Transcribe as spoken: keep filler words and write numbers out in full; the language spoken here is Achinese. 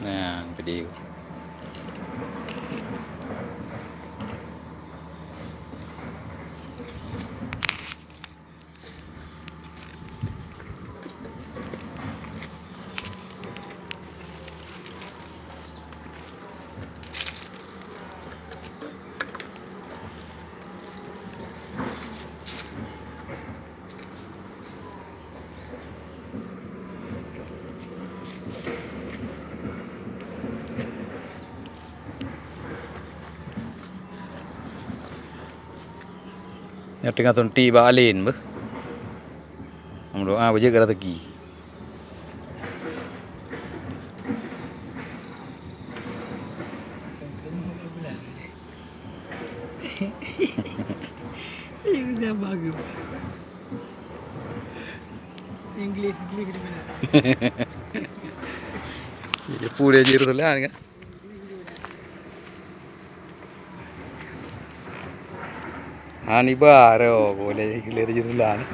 Nah, video. Nyoe teungoh suntik bak alen beuh. Meudoa beujeuet keu raseuki. Inggléh, Inggléh. Jadi pun dia jiru telan kan. Haniba ro boleh gila jiru telan.